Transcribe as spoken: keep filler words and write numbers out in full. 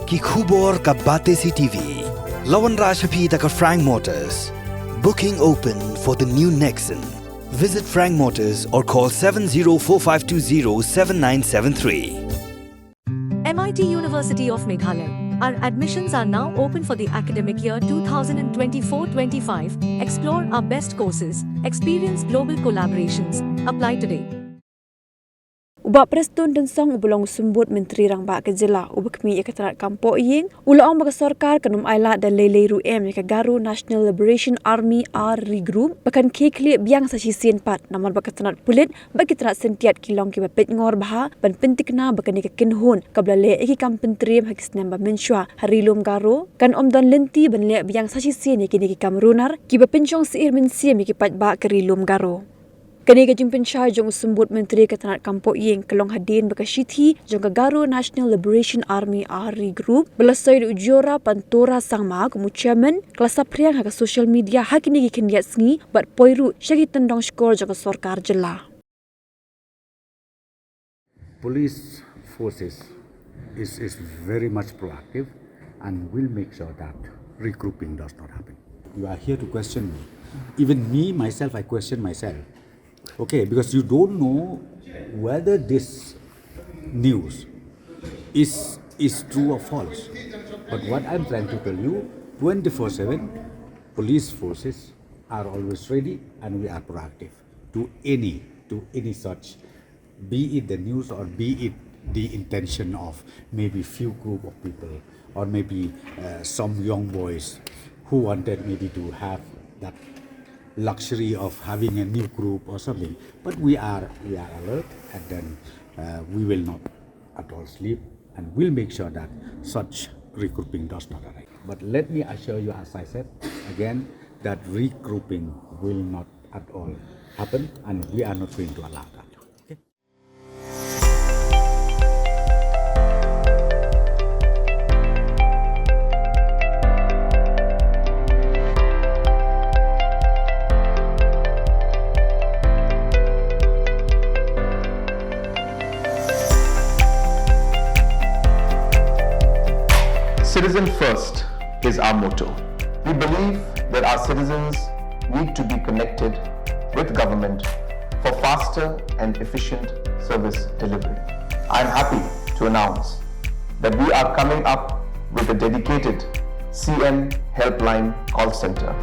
Ki khubor ka Batesi T V. La wanrah sha phi da ka Frank Motors. Booking open for the new Nexon. Visit Frank Motors or call seven zero four five two zero seven nine seven three. M I T University of Meghalaya. Our admissions are now open for the academic year twenty twenty-four twenty-five. Explore our best courses, experience global collaborations. Apply today. U Bah Prestone Tynsong uba long u Symbud Myntri Rangbah ka Jylla uba khmih ïa ka tnad kam poh ïing u la ong ba ka sorkar kan ym ailad da lei lei ruh em ïa ka Garo National Liberation Army R Regroup ba kan khie khlieh biang sa shisien pat namar ba ka tnad pulit bad ki tnad syntiat ki long kiba peitngor bha ban pynthikna ba kane ka kynhun kaba la leh ïa ki kam pyntriem ha ki snem ba mynshuwa ha Ri Lum Garo kan ym don lynti ban leh biang sa shisien ïa kine ki kam runar kiba pynshong syier mynsiem ïa ki paidbah ka Ri Lum Garo. Kane ka jingpynshai jong u Symbud Myntri ka tnad kam poh ïing ka long hadien ba ka shithi jong ka Garo National Liberation Army R Regroup ba la soi da u Jiora Pantora Sangma kum u chairman ka la saphriang ha ka social media ha kine ki khyndiat sngi bad poi ruh sha ki tyndong shkor jong ka sorkar jylla. Police forces is, is very much proactive and will make sure that regrouping does not happen. You are here to question me. Even me, myself, I question myself. Okay, because you don't know whether this news is, is true or false. But what I'm trying to tell you, twenty-four seven, police forces are always ready and we are proactive to any, to any such, be it the news or be it the intention of maybe few group of people or maybe, uh, some young boys who wanted maybe to have that luxury of having a new group or something. But we are, we are alert, and then, uh, we will not at all sleep, and we'll make sure that such regrouping does not arise. But let me assure you, as I said again, that regrouping will not at all happen, and we are not going to allow that. Okay? Citizen first is our motto. We believe that our citizens need to be connected with government for faster and efficient service delivery. I am happy to announce that we are coming up with a dedicated C M Helpline call center.